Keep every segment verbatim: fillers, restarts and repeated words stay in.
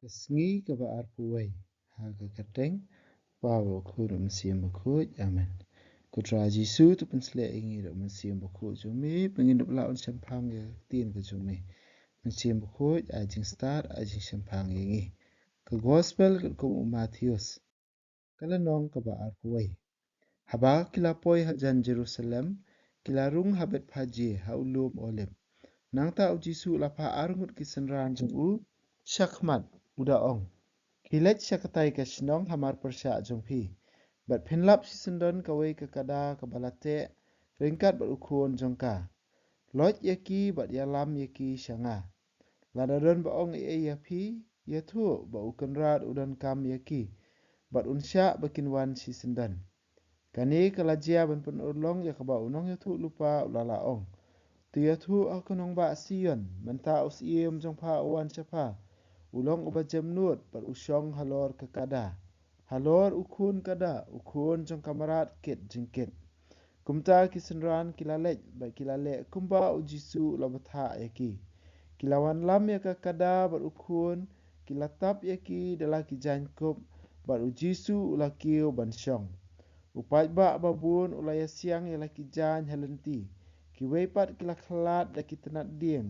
Ka sngi kaba arphew wei ha ka kyrteng Kpa bad u Khun bad u Mynsiem Bakhuid. Amen. Ko Trai Jisu, to pynsleh ïa ngi da u Mynsiem Bakhuid jong me, ba ngin ïoh lah ban shemphang ïa ka ktien ka jong me. Mynsiem Bakhuid, ai jingstad, ai jingshemphang ïa ngi. Ka Gospel katkum u Mathaios. Ka lynnong kaba arphew wei. Haba ki la poi hajan Jerusalem, ki la rung ha Bethphage ha u lum Olib. Nangta u Jisu u la phah arngut ki synran jong u shakhmat, u da ong, Phi leit sha katei ka shnong hamar pyrshah jong phi, bad phin lap shisyndon kawei ka kada kaba la teh ryngkat bad u khun jong ka. Loit ïa ki bad ïalam ïa ki sha nga. Lada don ba ong ei ei ïa phi, ïathuh ba u kynrad u donkam ïa ki, bad un shah ba kin wan shisyndon. Kane ka la jia ban pynurlong ïa kaba u nongïathuhlypa u la lah ong, To ïathuh ha ka nongbah Sion, mynta u syiem jong pha u wan sha pha, u long uba jemnud bad u shong halor ka kada, halor u khun kada, u khun jong ka mrad kit jingkit. Kumta ki synran ki la leit bad ki la leh kumba u Jisu u la bthah ïa ki. Ki la wanlam ïa ka kada bad u khun, ki la tap ïa ki da la ki jaiñkup, bad u Jisu u la kiew ban shong. U paidbah babun u la ïasiang ïa la ki jaiñ ha lynti. Kiwei pat ki la khlad da ki tnat dieng,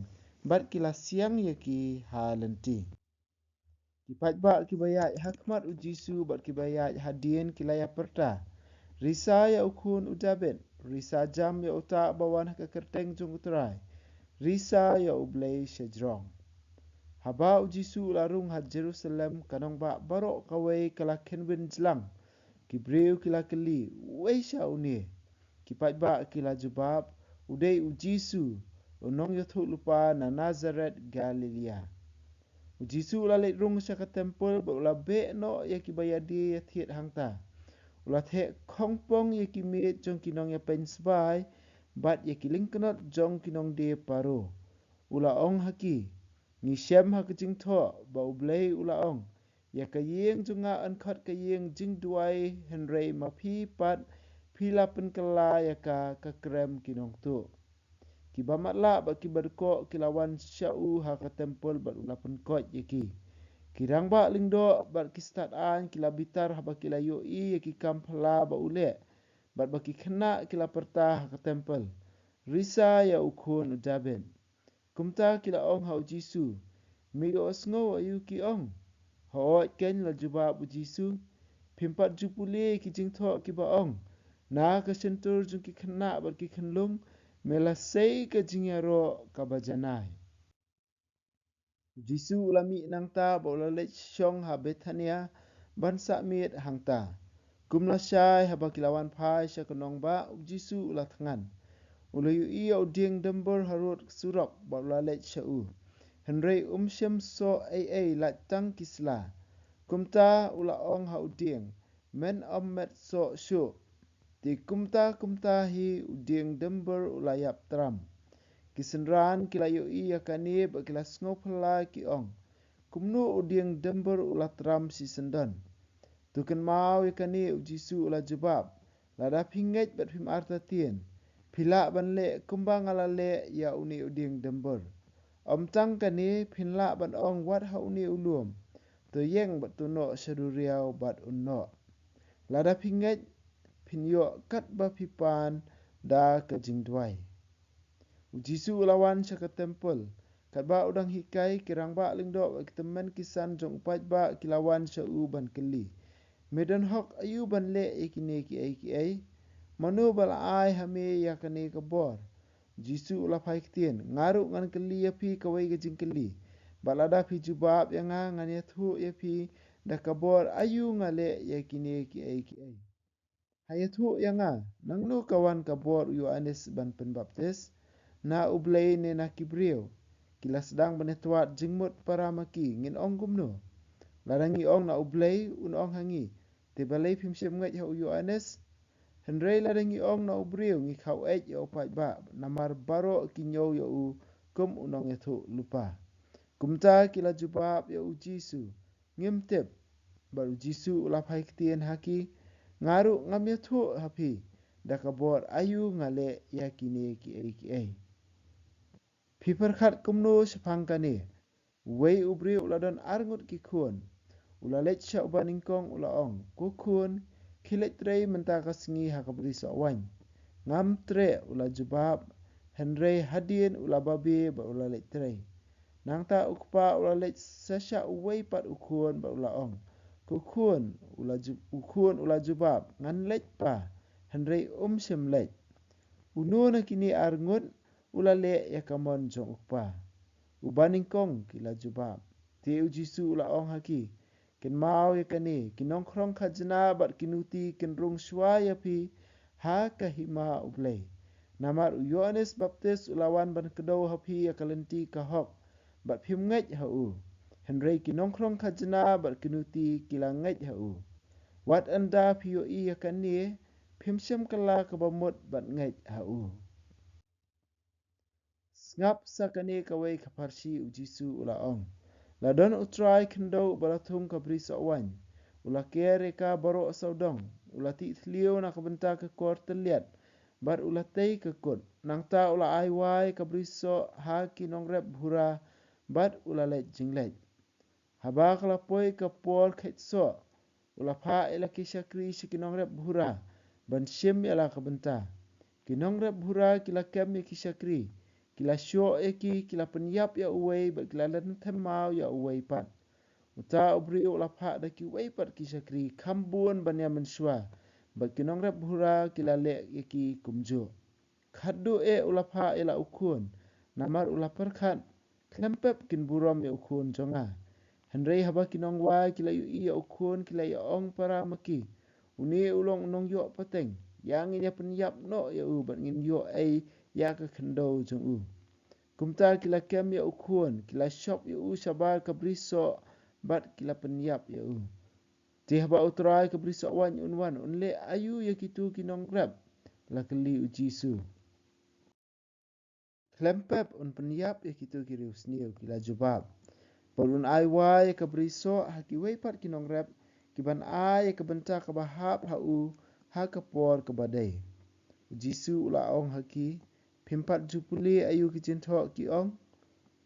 bad ki la siang ïa ki ha lynti. Ki paidbah kiba ïaid ha khmat u Jisu bad kiba ïaid hadien ki la ïapyrta, Risa ïa u khun u Dabid, risa jam ïa uta uba wan ha ka kyrteng jong u Trai, risa ïa u Blei shajrong. Haba u Jisu u la rung ha Jerusalem, ka nongbah baroh kawei ka la khynwin jlang. Ki briew ki la kylli, Uei sha une? Ki paidbah ki la jubab, U dei u Jisu, u nongïathuhlypa na Nasaret, Galilea. U Jisu u la leit rung sha ka templ bad u la beh noh ïa kiba ïadie ïathied hangta. U la theh khongpong ïa ki miej jong ki nongïapeiñ sbai bad ïa ki lyngknot jong ki nongdie paro. U la ong ha ki, Ngi shem ha ka jingthoh ba u Blei u la ong, Ïa ka ïing jong nga yn khot ka ïing jingduwai, hynrei ma phi pat phi la pynkylla ïa ka ka krem ki nongtuh. Kiba matlah bad kiba dkoh ki la wan sha u ha ka templ bad u la pynkoit ïa ki. Ki rangbah lyngdoh bad ki stad aiñ ki la bitar haba ki la ïohi ïa ki kam phylla ba u leh, bad ba ki khynnah ki la pyrta ha ka templ, Risa ïa u khun u Dabid. Kumta ki la ong ha u Jisu, Me ïohsngew aïu ki ong? Hooid keiñ, la jubab u Jisu, Phim pat ju pule ki jingthoh kiba ong, Na ka shyntur jong ki khynnah bad ki khunlung me la sei ka jingïaroh kaba janai. U Jisu u la mih nangta bad u la leit shong ha Bethania ban sah miet hangta. Kum lashai haba ki la wan phai sha ka nongbah, u Jisu u la thngan. U la ïohi ïa u dieng dymbur harud surok bad u la leit sha u. Hynrei um shym soh ei ei, lait tang ki sla. Kumta u la ong ha u dieng, Men ym met soh shuh. Te kumta kumta hi u dieng dymbur u la ïap tram. Ki synran ki la ïohi ïa kane bad ki la sngewphylla ki ong, Kumno u dieng dymbur u la tram shisyndon? To kynmaw ïa kane, u Jisu u la jubab, Lada phi ngeit bad phim artatien, phi lah ban leh kumba nga la leh ïa une u dieng dymbur. Ym tang kane, phin lah ban ong wat ha une u lum, To ïeng bad to noh sha duriaw, bad un noh. Lada phi ngeit, phin ïoh katba phi pan da ka jingduwai. U Jisu u la wan sha ka templ. Katba u dang hikai, ki rangbah lyngdoh bad ki tymmen ki san jong u paidbah ki la wan sha u ban kylli, Me don hok aïu ban leh ïa kine kiei kiei? Mano ba la ai ha me ïa kane ka bor? U Jisu u la phai ktien, Nga ruh ngan kylli ïa phi kawei ka jingkylli, bad lada phi jubab ïa nga, ngan ïathuh ïa phi da ka bor aïu nga leh ïa kine kiei kiei. Ha ïathuh ïa nga, nangno ka wan ka bor u Ïoannis ban pynbaptis? Na U Blei ne na ki briew? Ki la sdang ban ïatwad jingmut para ma ki, ngin ong kumno? Lada ngi ong na U Blei, un ong ha ngi, Te balei phim shym ngeit ha u Ïoannis? Hynrei lada ngi ong na u briew, ngi khaw-eit ïa u paidbah, namar baroh ki ñiew ïa u kum u nongïathuhlypa. Kumta ki la jubab ïa u Jisu, Ngim tip. Bad u Jisu u la phai ktien ha ki, Nga ruh ngam ïathuh ha phi da ka bor aïu nga leh ïa kine kiei kiei. Phi pyrkhat kumno shaphang kane? Uwei u briew u la don ar ngut ki khun. U la leit sha uba nyngkong, u la ong, "Ko khun, khie leit trei mynta ka sngi ha ka brisoh waiñ." "Ngam treh," u la jubab. Hynrei hadien u la babe bad u la leit trei. Nangta u kpa u la leit sha uwei pat u khun bad u la ong, "Ko khun, u la ju-, u khun u la jubab, 'Ngan leit pa.' Hynrei um shym leit." "Uno na kine ar ngut u la leh ïa ka mon jong u kpa?" "Uba nyngkong," ki la jubab. Te u Jisu u la ong ha ki, "Kynmaw ïa kane, ki nongkhrong khajna bad ki nuti kin rung shuwa ïa phi ha ka hima U Blei. Namar u Ïoannis Baptis u la wan ban kdew ha phi ïa ka lynti ka hok, bad phim ngeit ha u. Hynrei ki nongkhrong khajna bad ki nuti ki la ngeit ha u. Wat ynda phi ïohi ïa kane, phim shym kylla kaba mut ban ngeit ha u." Sngap sa kane kawei ka pharshi, u Jisu u la ong, "La don u trai khyndew uba la thung ka brisoh waiñ. U la ker ïa ka baroh sawdong, u la tih thliew na ka bynta ka kor tylliat, bad u la tei ka kut. Nangta u la ai wai ka brisoh ha ki nongrep bhura, bad u la leit jingleit. Haba ka la poi ka por kheit soh, u la phah ïa la ki shakri sha ki nongrep bhura ban shim ïa la ka bynta. Ki nongrep bhura ki la kem ïa ki shakri, ki la shoh ïa ki, ki la pynïap ïa uwei bad ki la lynthem maw ïa uwei pat. Uta u briew u la phah da kiwei pat ki shakri kham bun ban ïa mynshuwa, bad ki nongrep bhura ki la leh ïa ki kumjuh. Khatduh eh u la phah ïa la u khun, namar u la pyrkhat, 'Khlem pep kin burom ïa u khun jong nga.' Hynrei haba ki nongwai ki la ïohi ïa u khun, ki la ïa ong para ma ki, 'Une u long u nongïoh pateng, ïa ngin ïa pynïap noh ïa u bad ngin ïoh ei ïa ka khyndew jong u.' Kumta ki la kem ïa u khun, ki la shop ïa u shabar ka brisoh, bad ki la pynïap ïa u." "Te haba u trai ka brisoh waiñ un wan, un leh aïu ïa kito ki nongrep?" la kylli u Jisu. "Khlem pep un pynïap ïa kito ki riewsniew," ki la jubab. "Bad un ai wai ïa ka brisoh ha kiwei pat ki nongrep, ki ban ai ïa ka bynta kaba hap ha u ha ka por kaba dei." U Jisu u la ong ha ki, "Phim pat ju pule aïu ki jingthoh ki ong?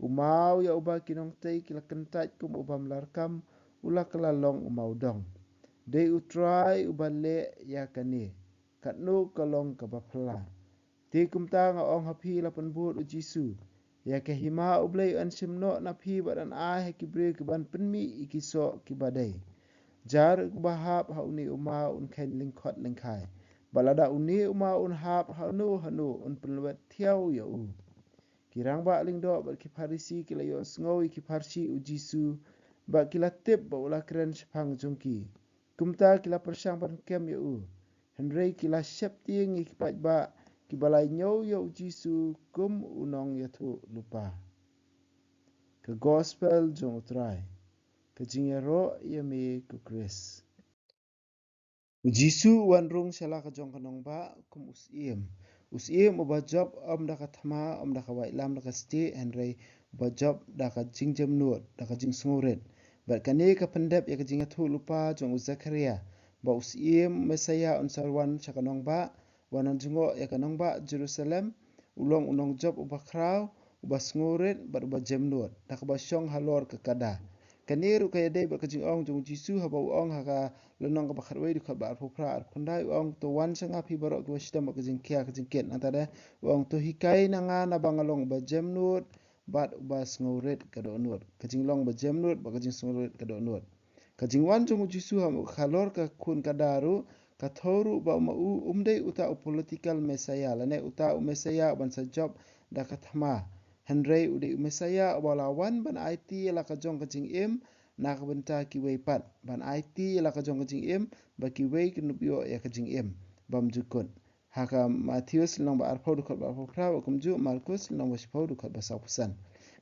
U maw ïa uba ki nongtei ki la kyntait kum u bym lah kam, u la kylla long u mawdong. Dei u trai uba leh ïa kane, katno ka long kaba phylla." "Te kumta nga ong ha phi," la pynbud u Jisu, "ïa ka hima U Blei yn shim noh na phi bad yn ai ha ki briew ki ban pynmih ïa ki soh kiba dei. Jar u ba hap ha une u maw un kheiñ lyngkhot lyngkhai, bad lada une u maw un hap hano hano, un pynlwet thiaw ïa u." Ki rangbah lyngdoh bad ki Pharisi ki la ïohsngew ïa ki pharshi u Jisu, bad ki la tip ba u la kren shaphang jong ki. Kumta ki la pyrshang ban kem ïa u. Hynrei ki la sheptieng ïa ki paidbah kiba la ñiew ïa u Jisu kum u nongïathuhlypa. Ka Gospel jong u Trai. Ka jingïaroh ïa me, ko Khrist. U Jisu u wan rung sha la ka jong ka nongbah kum u syiem. U syiem uba jop ym da ka thma, ym da ka waitlam, da ka stieh, hynrei uba jop da ka jingjemnud, da ka jingsngewrit. Bad kane ka pyndep ïa ka jingïathuhlypa jong u Zakaria, ba u syiem Messaïah un sa wan sha ka nongbah, wan nongjngoh ïa ka nongbah Jerusalem, u long u nongjop uba khraw, uba sngewrit, bad uba jemnud, da kaba shong halor ka kada. Kane ruh ka ïadei bad ka jingong jong u Jisu haba u ong ha ka lynnong kaba khatwei dkhot ba arphew phra, arphew khyndai, u ong, "To wan sha nga phi baroh kiba shitom bad ka jingkhia ka jingkit." Nangta de u ong, "To hikai na nga, naba nga long uba jemnud bad uba sngewrit ka dohnud." Ka jinglong ba jemnud bad ka jingsngewrit ka dohnud. Ka jingwan jong u Jisu ha, halor ka khun kada ruh, ka thoh ruh ba ma u um dei uta u political Messiah, lane uta u Messiah uban sa jop da ka thma. Hynrei u dei u Messiah uba la wan ban aiti ïa la ka jong ka jingim na ka bynta kiwei pat, ban aiti ïa la ka jong ka jingim ba kiwei kin ïoh ïa ka jingim bymjukut. Ha ka Mathaios lynnong ba arphew dkhot ba arphew phra, bad kumjuh Markos lynnong ba shiphew dkhot ba sawphew san.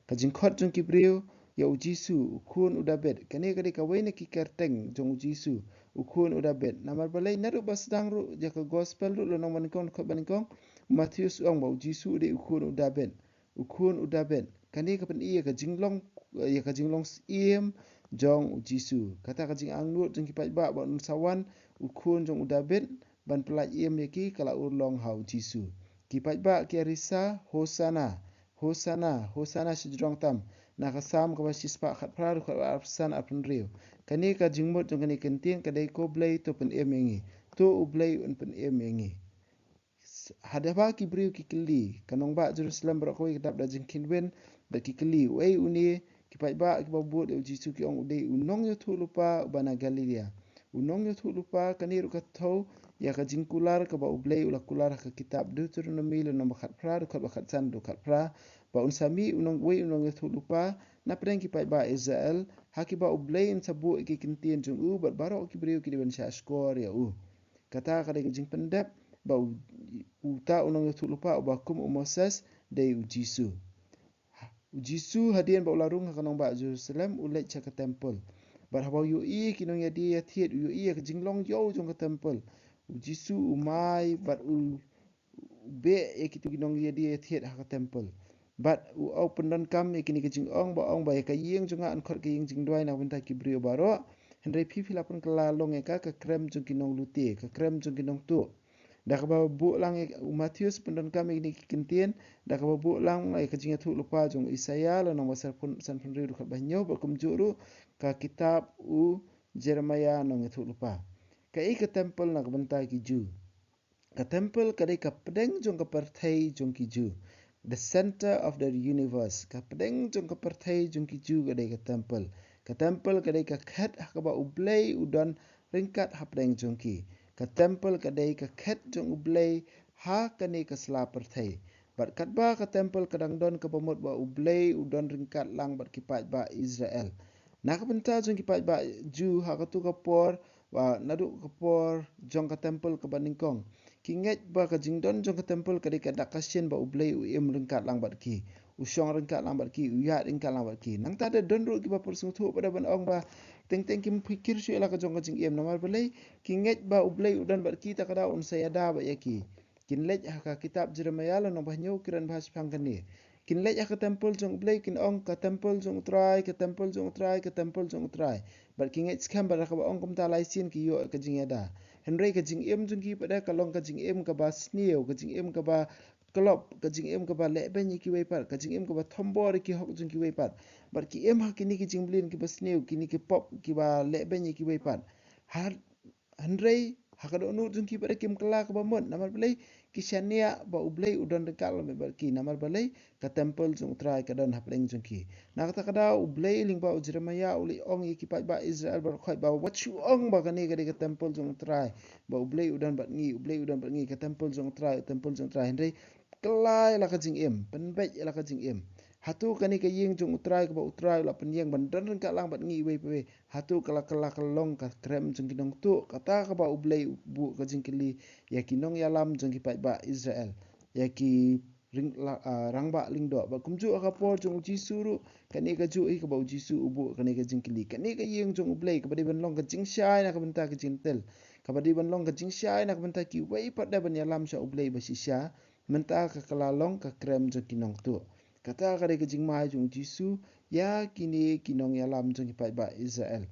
Ka jingkhot jong ki briew ïa u Jisu, u khun u Dabid. Kane ka dei kawei na ki kyrteng jong u Jisu, u khun u Dabid. Namar balei, naduh ba sdang ruh ïa ka Gospel ruh, lynnong ba nyngkong dkhot ba nyngkong, u Mathaios u ong ba u Jisu u dei u khun u Dabid. U khun u Dabid. Kane ka pyni ïa ka jinglong, ïa ka jinglong syiem jong u Jisu. Kata ka jingangnud jong ki paidbah ba un sa wan u khun jong u Dabid ban pyllait im ïa ki, ka la urlong ha u Jisu. Ki paidbah ki ïa risa, "Hosana, Hosana, Hosana shajrong tam. na ka Salm kaba shispah khatphra, ruh khatphra, arphew san, arphew hynriew. Kane ka jingmut jong kane ka ktien ka dei, ko Blei, to pynim ïa ngi. To u Blei un pynim ïa ngi. Hadien ba ki briew ki kylli, ka nongbah Jerusalem baroh kawei ka dap da jingkynwin, bad ki kylli, uei une? Ki paidbah kiba bud ïa u Jisu ki ong, u dei u nongïathuhlypa uba na Galilea. U nongïathuhlypa, kane ruh ka thew ïa ka jingkular kaba U Blei u la kular ha ka kitab Deuteronomi lynnong ba khatphra, dkhot ba khatsan, dkhot khatphra, ba un sa mih u nong, uwei u nongïathuhlypa na pdeng ki paidbah Israel, ha kiba U Blei un sa buh ïa ki ktien jong u, bad baroh ki briew ki dei ban shahshkor ïa u. Kata ka dei ka jingpyndep ba u, uta u nongïathuhlypa uba kum u Moses dei u Jisu. U Jisu hadien ba u la rung ha ka nongbah Jerusalem, u leit sha ka templ. Bad haba u ïohi ki nongïadie ïathied, u ïohi ïa ka jinglong ïew jong ka templ, u Jisu u mai bad u beh ïa kitu ki nongïadie ïathied ha ka templ. Bad u, u pyndonkam ïa kine ki jingong, ba ong ba ïa ka ïing jong nga yn khot ka ïing jingduwai na ka bynta ki briew baroh, hynrei phi, phi la pynkylla long ïa ka ka krem jong ki nonglute, ka krem jong ki nongtuh. Da kaba buh lang ïa, u Mathaios pyndonkam ïa kine ki ktien da kaba buh lang ïa ka jingïathuhlypa jong u Isaïah lynnong ba sanphew, sanphew hynriew, dkhot ba hynñiew, bad kumjuh ruh ka kitab u Jeremiah nongïathuhlypa. Kaei ka templ na ka bynta ki Jiw? Ka templ ka dei ka pdeng jong ka pyrthei jong ki Jiw. The center of the universe. Ka pdeng jong ka pyrthei jong ki Jiw ka dei ka templ. Ka templ ka dei ka khet ha kaba U Blei u don ryngkat hapdeng jong ki. Ka templ ka dei ka khet jong U Blei ha kane ka sla pyrthei. Bad katba ka templ ka dang don, kaba mut ba U Blei u don ryngkat lang bad ki paidbah Israel. Na ka bynta jong ki paidbah Jiw ha katu ka por, ba naduh ka por jong ka templ kaba nyngkong, ki ngeit ba ka jingdon jong ka templ ka dei ka dak ka shin ba U Blei u im ryngkat lang bad ki, u shong ryngkat lang bad ki, u ïaid ryngkat lang bad ki. Nangta da don ruh kiba pyrshang thuh bad da ban ong ba teng teng kim phikir shuh ïa la ka jong ka jingim. Namar balei? Ki ngeit ba U Blei u don bad ki, ta ka daw un sa ïada bad ïa ki. Kin leit ha ka kitab Jeremiah lynnong ba hynñiew, kren ba shaphang kane. Kin leit ha ka templ jong U Blei, kin ong, ka templ jong U Trai, ka templ jong U Trai, ka templ jong U Trai. Bad ki ngeit skhem ba da kaba ong kumta lai sien ki ïoh ka jingïada. Hynrei ka jingim jong ki pat de ka long ka jingim kaba sniew, ka jingim kaba klop, ka jingim kaba lehbeiñ ïa kiwei pat, ka jingim kaba thombor ïa ki hok jong kiwei pat. Bad ki im ha kine ki jingmlien kiba sniew, kine ki pop kiba lehbeiñ ïa kiwei pat. Har Hynrei ha ka dohnud jong ki pat de kim kylla kaba mut. Namar balei? Ki shaniah ba U Blei u don ryngkat lang bad ki. Namar balei? Ka templ jong U Trai ka don hapdeng jong ki. Na kata ka daw U Blei lyngba u Jeremiah u la ong ïa ki paidbah Israel baroh khoit ba wat shu ong ba kane ka dei ka templ jong U Trai, ba U Blei u don bad ngi, U Blei u don bad ngi, ka templ jong U Trai, templ jong U Trai. Hynrei kylla ïa la ka jingim, pynbeit ïa la ka jingim. Hato kane ka ïing jong U Trai kaba U Trai u la pynïeng ban don ryngkat lang bad ngi iwei pa iwei, hato ka la, ka la, ka long ka krem jong ki nongtuh? Kata kaba U Blei u buh ka jingkylli ïa ki nongïalam jong ki paidbah Israel, ïa ki ring, la, ah, rangbah lyngdoh. Bad kumjuh ha ka por jong U Jisu ruh, kane kajuh hi kaba U Jisu u buh kane ka jingkylli. Kane ka ïing jong U Blei kaba dei ban long ka jingshai na ka bynta ki Jentil, kaba dei ban long ka jingshai na ka bynta kiwei pat de ban ïalam sha U Blei ba shisha, mynta ka, ka la long ka krem jong ki nongtuh. Kata ka dei ka jingmai jong U Jisu ïa kine ki nongïalam jong ki paidbah Israel.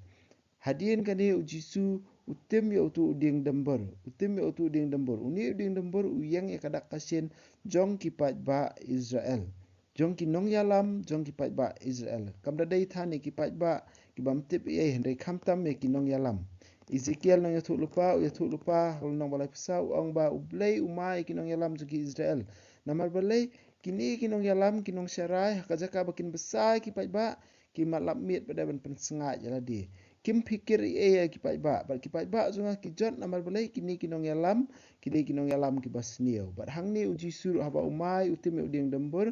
Hadien kane U Jisu u tim ïa utu u dieng dymbur. U tim ïa utu u dieng dymbur. Une u dieng dymbur u ïeng ïa ka dak ka shin jong ki paidbah Israel, jong ki nongïalam jong ki paidbah Israel. Kam da dei than ïa ki paidbah ki bym tip ei ei, hynrei khamtam ïa ki nongïalam. Ezekiel nongïathuhlypa u ïathuh lypa ha ka lynnong ba laiphew saw, u ong ba U Blei u mai ïa ki nongïalam jong ki Israel. Namar balei? Kine ki nongïalam ki nongsharai, ha ka jaka ba kin bsa ïa ki paidbah, kim lap miet pat de ban pynsngaid ïa lade. Kim phikir ei ei ïa ki paidbah. Bad ki paidbah jong nga ki jot. Namar balei? Kine ki nongïalam ki dei ki nongïalam kiba sniew. Bad hangne U Jisu ruh haba u mai, u tim ïa u dieng dymbur,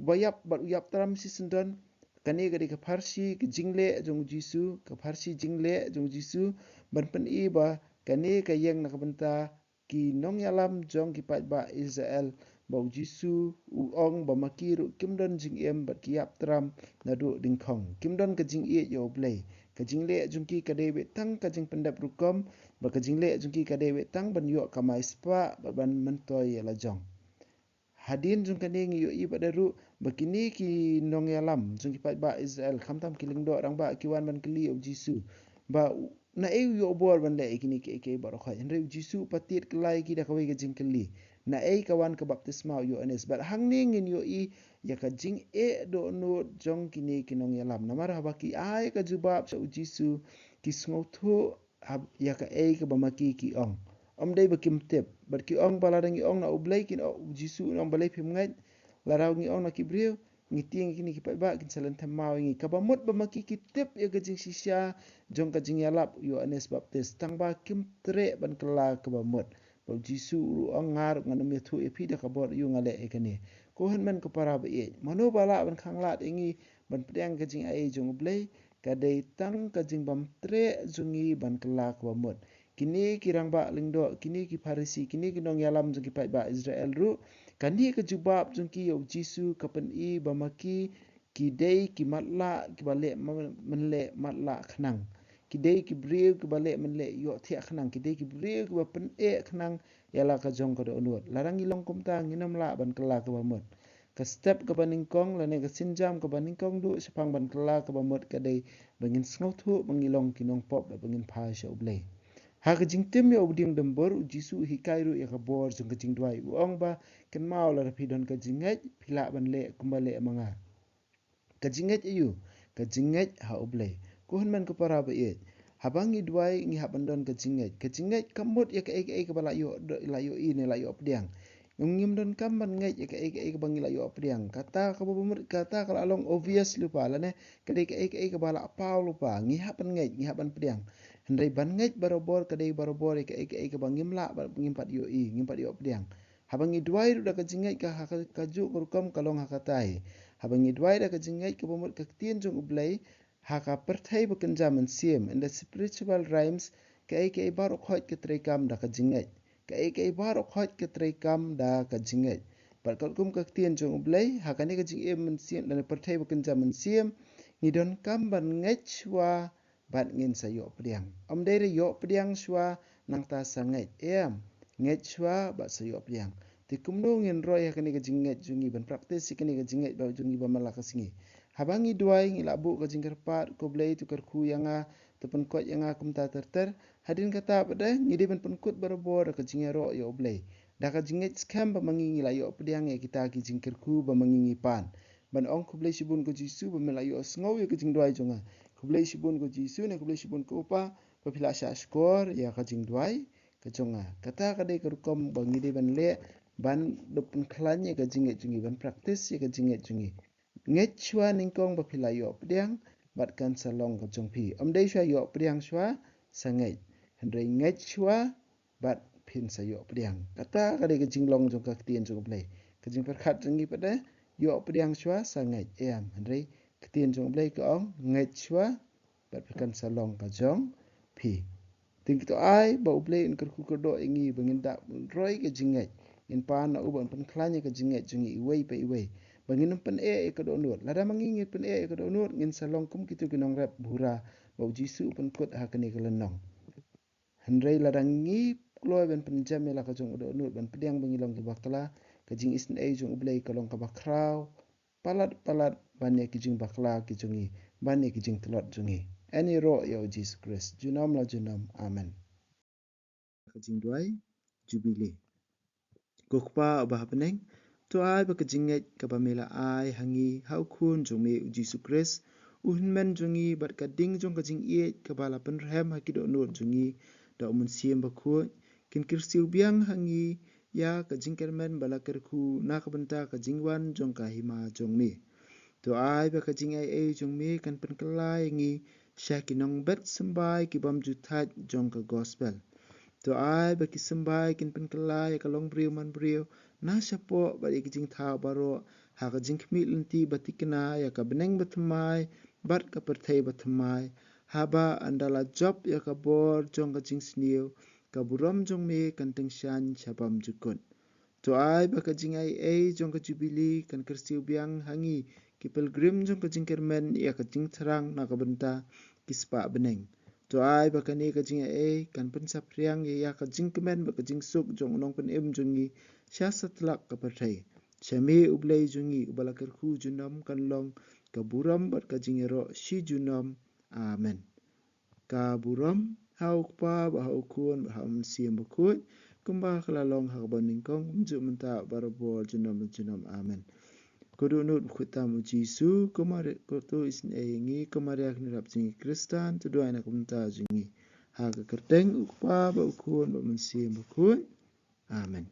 ba ïap, bad u ïap tram shisyndon. Kane ka dei ka pharshi, ka jingleh jong U Jisu, ka pharshi jingleh jong U Jisu, ban pyni ba kane ka ïeng na ka bynta ki nongïalam jong ki paidbah Israel, ba U Jisu u ong ba ma ki ruh kim don jingim bad ki ïap tram naduh dyngkhong. Kim don ka jingïeit ïa U Blei. Ka jingleh jong ki ka dei beit tang ka jingpyndep rukom, bad ka jingleh jong ki ka dei beit tang ban ïoh kamai spah bad ban myntoi ïa la jong. Hadien jong kane ngi ïohi pat de ruh ba kine ki nongïalam jong ki paidbah Israel, khamtam ki lyngdoh rangbah, ki wan ban kylli ïa U Jisu ba u, naei u ïoh bor ban leh ïa kine kiei kiei baroh khoit. Hynrei U Jisu u pat tied kylla ïa ki da kawei ka jingkylli. Naei ka wan ka baptisma u Ïoannis? Bad hangne ngin ïohi ïa ka jingeh dohnud jong kine ki nongïalam. Namar haba ki ai ka jubab sha u Jisu, ki sngewthuh hab-, ïa kaei kaba ma ki ki ong. Ym dei ba kim tip. Bad ki ong ba lada ngi ong na U Blei, kin ong, u Jisu un ong, balei phim ngeit? Lada ngi ong na ki briew, ngi tieng ïa kine ki paidbah, kin sa lynthem maw ïa ngi. Kaba mut ba ma ki ki tip ïa ka jingshisha jong ka jingïalap u Ïoannis Baptis, tang ba kim treh ban kylla kaba mut. Ba u Jisu u ruh u ong, nga ruh ngan ym ïathuh ïa phi da ka bor aïu nga leh ïa kane. Ko hynmen ko para ba ïeit, mano ba lah ban khanglad ïa ngi ban pdiang ka jingai jong U Blei? Ka dei tang ka jingbymtreh jong ngi ban kylla kaba mut. Kine ki rangbah lyngdoh, kine ki Pharisi, kine ki nongïalam jong ki paidbah Israel ruh, kane ka jubab jong ki ïa u Jisu ka pyni ba ma ki ki dei ki matlah kiba leh ma-, mynleh matlah khnang. Ki dei ki briew kiba leh mynleh ïohthiah khnang. Ki dei ki briew kiba pyneh khnang ïa la ka jong ka dohnud. Lada ngi long kumta, ngin ym lah ban kylla kaba mut. Ka step kaba nyngkong lane ka sienjam kaba nyngkong duh shaphang ban kylla kaba mut ka dei ba ngin sngewthuh ba ngi long ki nongpop, ba ngin phai sha U Blei. Ha ka jingtim ïa u dieng dumbur, u Jisu u hikai ruh ïa ka bor jong ka jingduwai. U ong ba, kynmaw, lada phi don ka jingngeit, phi lah ban leh kumba leh ma nga. Ka jingngeit aïu? Ka jingngeit ha U Blei. Ko hynmen ko para ba ïeit, haba ngi duwai ngi hap ban don ka jingngeit. Ka jingngeit kam mut ïa kaei kaei kaba la ïoh, la ïohi ne la ïoh pdiang. Ngim donkam ban ngeit ïa kaei kaei kaba ngi la ïoh pdiang. Kata kaba mut, kata ka la long obvious lypa, lane ka dei kaei kaei kaba la paw lypa. Ngi hap ban ngeit, ngi hap ban pdiang. Hynrei ban ngeit barabor ka dei barabor ïa kaei kaei kaba ngim lah, ba ngim pat ïohi, ngim pat ïoh pdiang. Haba ngi duwai ruh da ka jingngeit, ka, ha ka, kajuh ka rukom ka long ha kata hi. Haba ngi duwai da ka jingngeit, kaba mut ka ktien jong U Blei, ha ka pyrthei ba kynja mynsiem, in the spiritual realms, kaei kaei baroh khoit ka treikam da ka jingngeit. Kaei kaei baroh khoit ka treikam da ka jingngeit. Bad katkum ka ktien jong U Blei, ha kane ka jingim mynsiem, lane pyrthei ba kynja mynsiem, ngi donkam ban ngeit shuwa bad ngin sa ïoh pdiang. Ym dei re ïoh pdiang shuwa nangta sa ngeit. Em, ngeit shuwa bad sa ïoh pdiang. Te kumno ngin roi ha kane ka jingngeit jong ngi, ban practice ïa kane ka jingngeit ba jong ngi ba man la ka sngi? Haba ngi duwai, ngi lah buh ka jingkyrpad, ko Blei, to kyrkhu ïa nga, to pynkhuid ïa nga kumta ter ter. Hadien kata pat de, ngi dei ban pynkut barabor da ka jingïaroh ïa U Blei. Da ka jingngeit skhem ba ma ngi ngi la ïoh pdiang ïa kita ki jingkyrkhu ba ma ngi ngi pan. Ban ong, khublei shibun ko Jisu ba me la ïohsngew ïa ka jingduwai jong nga. Khublei shibun ko Jisu, ne khublei shibun ko Kpa ba phi la shahshkor ïa ka jingduwai ka jong nga. Kata ka dei ka rukom ba ngi dei ban leh, ban da pynkhlaiñ ïa ka jingngeit jong ngi, ban practice ïa ka jingngeit jong ngi. Ngeit shuwa nyngkong ba phi la ïoh pdiang, bad kan sa long ka jong phi. Ym dei shuwa ïoh pdiang shuwa sa ngeit. Hynrei ngeit shuwa bad phin sa ïoh pdiang. Kata ka dei ka jinglong jong ka ktien jong U Blei. Ka jingpyrkhat jong ngi pat de, ïoh pdiang shuwa sa ngeit, em. Hynrei ka ktien jong U Blei ka ong, ngeit shuwa bad kan sa long ka jong phi. Te ngi to ai ba U Blei un kyrkhu kyrdoh ïa ngi ba ngin da roi ka jingngeit. Ngin pan na u ba un pynkhlaiñ ïa ka jingngeit jong ngi iwei pa iwei. Ba ngin ym pyneh ïa ka dohnud. Lada ma ngi ngi pyneh ïa ka dohnud, ngin sa long kum kito ki nongrep bura ba U Jisu u pynkut ha kane ka lynnong. Hynrei lada ngi kloi ban pynjem ïa la ka jong ka dohnud, ban pdiang ba ngi long ki bakla, ka jingisynei jong U Blei ka long kaba khraw palat palat ban ïa ki jingbakla ki jong ngi, ban ïa ki jingtlot jong ngi. Yn ïaroh ïa U Jisu Khrist junom la junom. Amen. Ka jingduwai Jubili. Ko Kpa uba ha bneng, to ai ba ka jingngeit kaba me la ai ha ngi ha U Khun jong me U Jisu Khrist, U Hynmen jong ngi, bad ka ding jong ka jingïeit kaba la pynrhem ha ki dohnud jong ngi da U Mynsiem Bakhuid, kin kyrsiew biang ha ngi ïa ka jingkyrmen ba la kyrkhu na ka bynta ka jingwan jong ka Hima jong me. To ai ba ka jingaiei jong me kan pynkylla ïa ngi sha ki nongbet symbai ki bym ju thait jong ka Gospel. To ai ba ki symbai kin pynkylla ïa ka longbriew manbriew na shapoh bad ïa ki jingthaw baroh ha ka jingkhmih lynti ba thikna ïa ka bneng bathymmai bad ka pyrthei bathymmai, haba ynda la jop ïa ka bor jong ka jingsniew, ka burom jong me kan tyngshaiñ sha bymjukut. To ai ba ka jingaiei jong ka Jubili kan kyrsiew biang ha ngi ki pilgrim jong ka jingkyrmen ïa ka jingthrang na ka bynta ki spah bneng. To ai ba kane ka jingaiei kan pynsaphriang ïa ka jingkmen bad ka jingsuk jong u Nongpynim jong ngi sha satlak ka pyrthei. Sha me U Blei jong ngi uba la kyrkhu junom kan long ka burom bad ka jingïaroh shi junom. Amen. Ka burom ha U Kpa bad ha U Khun bad ha U Mynsiem Bakhuid, kumba ka la long ha kaba nyngkong, kumjuh mynta, barabor, junom junom. Amen. Ko Dohnud bakhuid tam, U Jisu, ko Maria, ko tu isynei ïa ngi, ko Maria kynrad jong ngi Khristan, to duwai na ka bynta jong ngi. Ha ka kyrteng U Kpa bad U Khun bad U Mynsiem Bakhuid. Amen.